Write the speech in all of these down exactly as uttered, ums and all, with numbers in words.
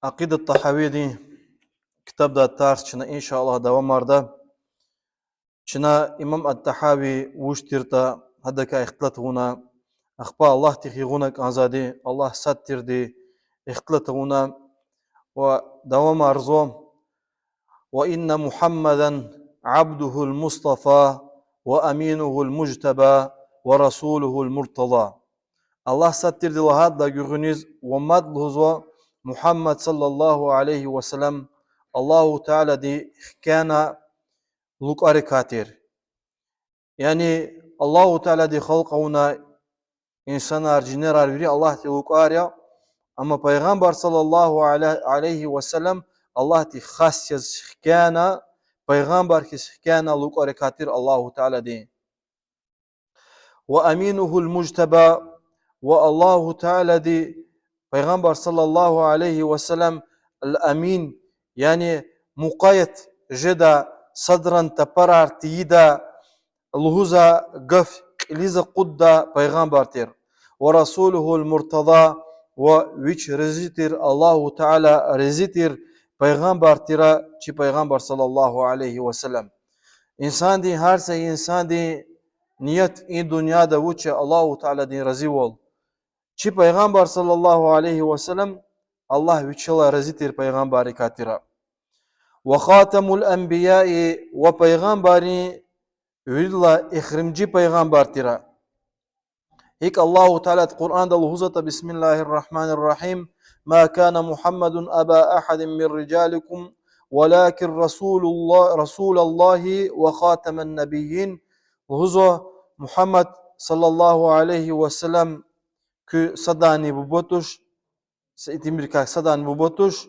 Акъида ТӀагьавидин ктабда тарс чна, иншаллагь, давамарда. Чна имам ат-ТӀагьави вуж тиртӀа, гьадакай ихтилат авуна, ахпа Аллагьдихъ гъуна кӀанзавайди, Аллагь сад тирди ихтилат авуна ва давамарзава: وإن محمدا عبده المصطفى وأمينه المجتبى ورسوله المرتضى. Аллагь сад тирди лагьайдалай гуьгъуьниз ва мад лугьузва Мугьаммад صلى الله عليه وسلم Аллагьу Таалади хкяна лукӀарикай тир. Яни Аллагьу Таалади халкь авуна инсанар, жинерар вири Аллагьдин лукӀар я, амма Пайгъамбар صلى الله عليه وسلم Аллагьди хас яз хкяна, пайгъамбар хьиз хкяна лукӀарикай тир Аллагьу Таалади. وأمينه المجتبى, ва Аллагьу Таалади Пайгъамбар صلى الله عليه وسلم الأمين, яни мукъаят жеда, садрани тапарар тийида, лугьузвай гаф кьилиз акъудда пайгъамбар тир. ورسوله المرتضى, ва вич рази тир, Аллагьу Таала рази тир пайгъамбар тира чи Пайгъамбар صلى الله عليه وسلم. Инсандин, гьар са инсандин ният и дуьньяда вуч я? Аллагьу Тааладин разивал. Чи Пайгъамбар صلى الله عليه وسلم Аллагь вичелай рази тир пайгъамбаррикай тира. وخاتم الأنبياء, ва пайгъамбаррин виридалай эхиримжи пайгъамбар тира. ГьикӀ Аллагьу Таала Къуръанда лугьузватӀа: بسم الله الرحمن الرحيم، ما كان محمد أبا أحد من رجالكم ولكن رسول الله، رسول الله وخاتم النبيين. Лугьузва: Мугьаммад صلى الله عليه وسلم куь садани буба туш, са итимрикай садани буба туш,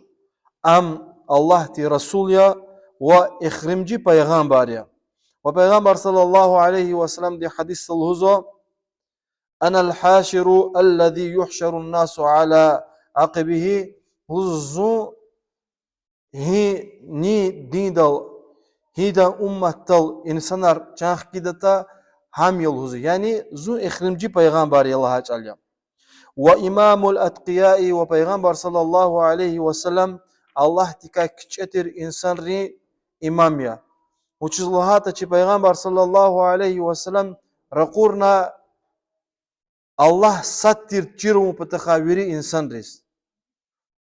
ам Аллагьдин расул я ва эхиримжи пайгъамбар я. Ва Пайгъамбар صلى الله عليه وسلمди гьадисда лугьузва: أنا الحاشر الذي يحشر الناس على عقبه, лугьузва, зун гьи ни диндал, гьидан умматдал инсанар чан хкидатӀа, гьам я лугьузва. Яни зун эхиримжи пайгъамбар я лагьай чӀал я. وإمام الأتقياء, ва Пайгъамбар صلى الله عليه وسلم Аллагьдикай кичӀе тир инсанрин имам я. Вучиз лагьайтӀа чи Пайгъамбар صلى الله عليه وسلم ракъурна Аллагь сад тир чирун патахъай вири инсанриз.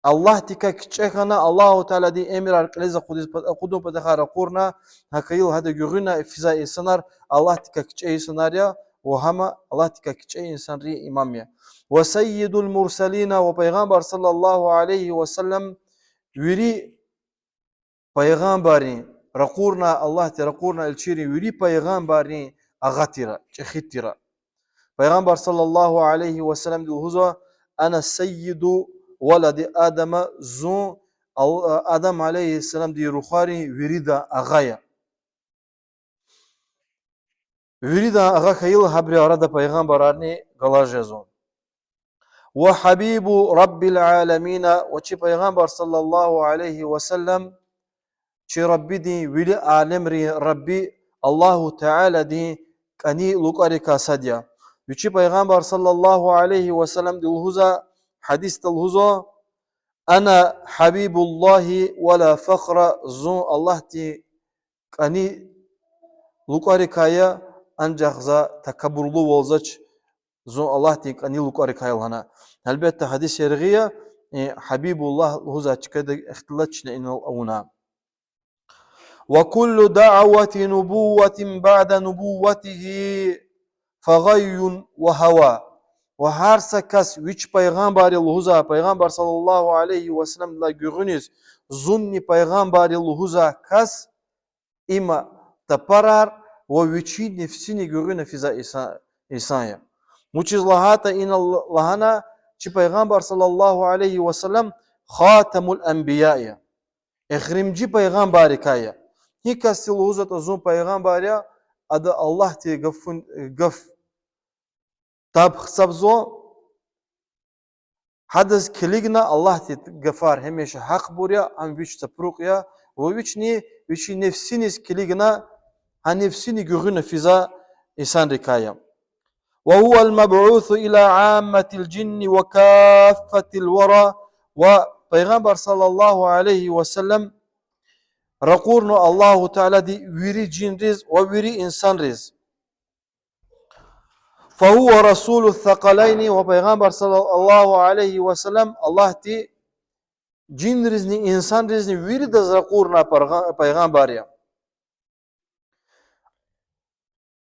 Аллагьдикай кичӀе хьана, Аллагьу Тааладин эмирар кьилиз акъудиз пат-, акъудун патахъай ракъурна, гьакӀ хьайила гьада гуьгъуьна физвай инсанар Аллагьдикай кичӀе инсанар я, ва гьам Аллагьдикай кичӀе инсанрин имам я. وسيد المرسلين, ва Пайгъамбар صلى الله عليه وسلم вири пайгъамбаррин, ракъурна, Аллагьди ракъурна илчийрин вири пайгъамбаррин агъа тира, чӀехи тира. Пайгъамбар صلى الله عليه وسلمди лугьузва: أنا سيد ولد آدم, зун Ал-, Адам عليه السلامдин рухвайрин виридан агъа я. Виридан агъа хьайила гьабурун арада пайгъамбарарни галаз жезва. وحبيب رب العالمين, ва чи Пайгъамбар صلى الله عليه وسلم чи Раббидин, вири алемрин Рабби Аллагьу Тааладин кӀани лукӀарикай сад я. Вичи Пайгъамбар صلى الله عليه وسلمди лугьузва, гьадисда лугьузва: أنا حبيب الله ولا فخر, зун Аллагьдин кӀани лукӀарикай я, анжах за такабурлувалзавач, зун Аллагьдин кӀани лукӀарикай я лагьана. Гьелбетда, гьадис яргъи я, э, Гьабибуллагь лугьузвай чкада ихтилат чна инал авуна. وكل دعوة نبوة بعد نبوته فغي وهوى. Ва гьар са кас вич пайгъамбар я лугьузвай, Пайгъамбар صلى الله عليه وسلمдилай гуьгъуьниз зунни пайгъамбар я лугьузвай кас, има тапарар ва вичин нефсини гуьгъуьна физвай инсан, инсан я. Вучиз лагьайтӀа инал лагьана чи Пайгъамбар صلى الله عليه وسلم خاتم الأنبياء я. Эхиримжи пайгъамбаррикай я. Гьи касди лугьузватӀа зун пайгъамбар я, ада Аллагьдин гафун, гаф таб гьисабзава, гьадаз килигна Аллагьдин гафар гьамиша гьахъбур я, ам вич тапрукь я, ва вични вичин нефсиниз килигна, гьа нефсини гуьгъуьна физвай инсанрикай я. وهو المبعوث إلى عامة الجن وكافة الورى, ва Пайгъамбар صلى الله عليه وسلم ракъурна Аллагьу Таалади вири жинриз ва вири инсанриз. فهو رسول الثقلين, ва Пайгъамбар صلى الله عليه وسلم Аллагьди жинризни инсанризни виридаз ракъурна паргъа-, пайгъамбар я.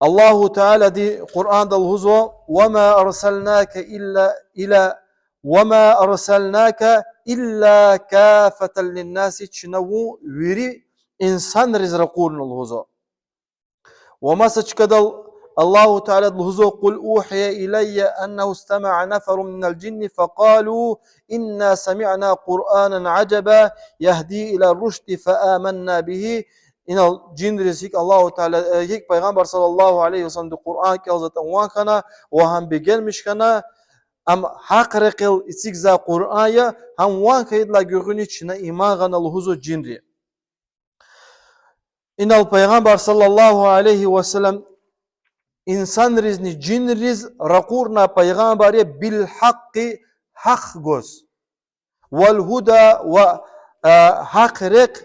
Аллагьу Таалади Къуръанда лугьузва: وما أرسلناك إلا، إلى، وما أرسلناك إلا كافة للناس, чна вун вири инсанриз ракъурна лугьузва. Ва маса чкадал Аллагьу Таалади лугьузва: قل أوحي إلي أنه استمع نفر من الجن فقالوا إنا سمعنا قرآنا عجبا يهدي إلى الرشد فآمنا به. Инал жинриз гьикӀ Аллагьу Таала, э, гьикӀ Пайгъамбар صلى الله عليه وسلمди Къуръан кӀелзаватӀа ван хьана ва гьам бегенмиш хьана, ам гьахъ рекьел эцигзавай Къуръан я, гьам ван хьайидалай гуьгъуьниз чна иман гъана лугьузва жинри. Инал Пайгъамбар صلى الله عليه وسلم инсанризни жинриз ракъурна пайгъамбар я بالحق, гьахъ гваз, والهدى, ва, а, гьахъ рехъ,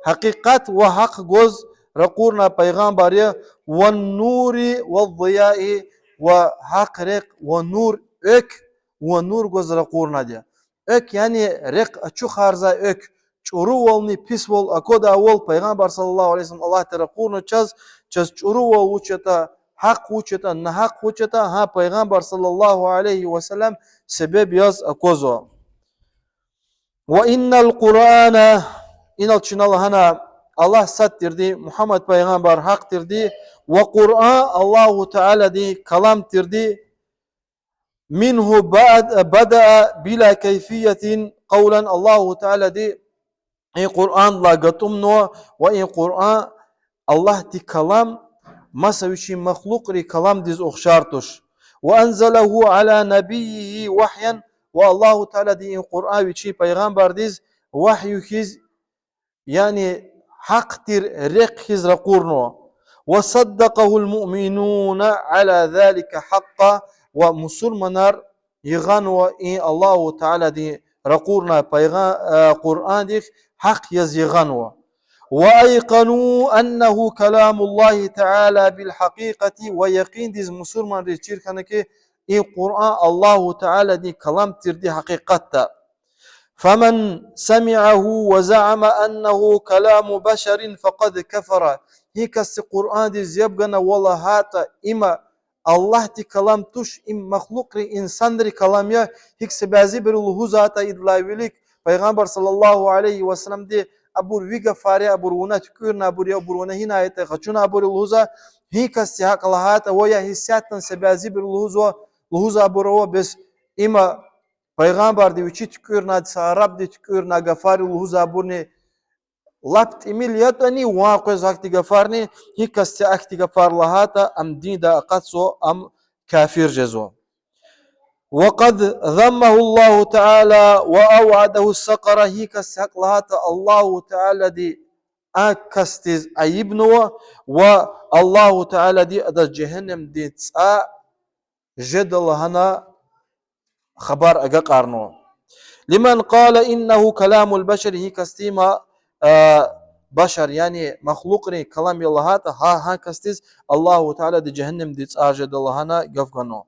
гьакъикъат ва гьахъ гваз ракъурна пайгъамбар я, والنور والضياء, ва гьахъ рехъ ва нур, экв ва нур гваз ракъурнатӀа. Экв, яни рехъ ачухарзавай экв, чӀурувални писвал аквадайвал, Пайгъамбар صلى الله عليه وسلم Аллагьди ракъурна чаз, чаз чӀурувал вуч ятӀа, гьахъ вуч ятӀа, нагьахъ вуч ятӀа, гьа Пайгъамбар صلى الله عليه وسلم себеб яз аквазва. وإن القرآن, инал чна лагьана Аллагь сад тирди, Мугьаммад пайгъамбар гьахъ тирди, ва Къуръан Аллагьу Тааладин калам тирди, منه بد-، بدأ بلا كيفية قولا, Аллагьу Таалади и Къуръандилай гатӀумнава, ва и Къуръан Аллагьдин калам маса вичин махлукьрин каламдиз ухшар туш. وأنزله على نبيه وحيا, ва Аллагьу Таалади и Къуръан вичин пайгъамбардиз вагьй хьиз, яни гьахъ тир рехъ хьиз ракъурнава. وصدقه المؤمنون على ذلك حقا, ва мусурманар йигъанва и Аллагьу Таалади ракъурнавай пайгъа-, э, Къуръандихъ гьахъ яз йигъанва. وأيقنوا أنه كلام الله تعالى بالحقيقة, ва якъиндиз мусурманриз чир хьана хьи, и Къуръан Аллагьу Тааладин калам тирди гьакъикъатда. فمن سمعه وزعم أنه كلام بشر فقد كفر. Гьи касди Къуръандиз яб гана ва лагьайтӀа, им Аллагьдин калам туш, им махлукьрин, инсанрин калам я, гьикӀ са бязибуру лугьузвайтӀа идалай вилик, Пайгъамбар صلى الله عليه وسلمди абур ви гафар я, абур вуна туькӀуьрнавайбур я, абур вуна гьинай ятӀа къачунвайбур я лугьузва, гьи касди гьакӀ лагьайтӀа ва я гьисятда са бязибуру лугьузва, лугьузвайбур ава, бес им Пайгъамбарди вичи туькӀуьрнавай, са арабди туькӀуьрнавай гафар я лугьузвайбурни лап тӀимил ятӀани, ван къвез гьахьтин гафарни, гьи касди ахьтин гафар лагьайтӀа, ам диндай акъатзава, ам кафир жезва. وقد ذمه الله تعالى وأوعده بسقر, гьи касди гьакӀ лагьайтӀа, Аллагьу Таалади а касдиз айибнава ва Аллагьу Таалади адаз жегьеннемдин цӀай жеда лагьана хабар агакьарнава. لمن قال إنه كلام البشر, гьи касди им, а, башар, яни махлукьрин калам я лагьайтӀа, гьа, гьа касдиз Аллагьу Таалади жегьеннемдин цӀай жеда лагьана гаф ганва.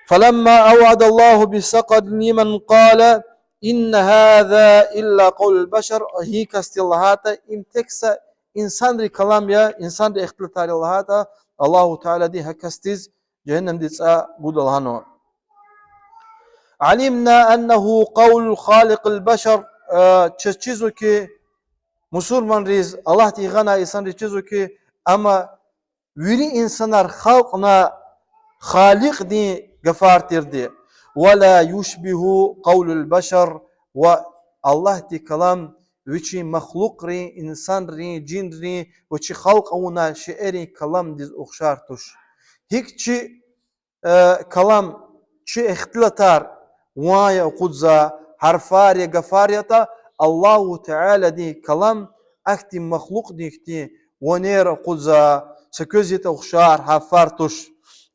فلما أوعد الله بسقر لمن قال إن هذا إلا قول البشر, гьи касди лагьайтӀа, им тек са инсанрин калам я, инсанрин ихтилатар я лагьайтӀа, Аллагьу Таалади гьа касдиз жегьеннемдин цӀай гуда лагьанва. علمنا أنه قول خالق البشر, э, чаз чизва хьи, мусурманриз, Аллагьди гъанвай инсанриз чизва хьи, амма вири инсанар халкьнавай Халикьдин гафар тирди. ولا يشبه قول البشر, ва Аллагьдин калам вичин махлукьрин, инсанрин, жинрин ва чи халкь авунвай шейэрин каламдиз ухшар туш. ГьикӀ чи э, калам, чи ихтилатар ван я акъудзавай, гьарфар я, гафар ятӀа, Аллагьу Тааладин калам ахьтин махлукьдин хьтин ванер акъудзавай, са квез ятӀа ухшар гьарфар туш.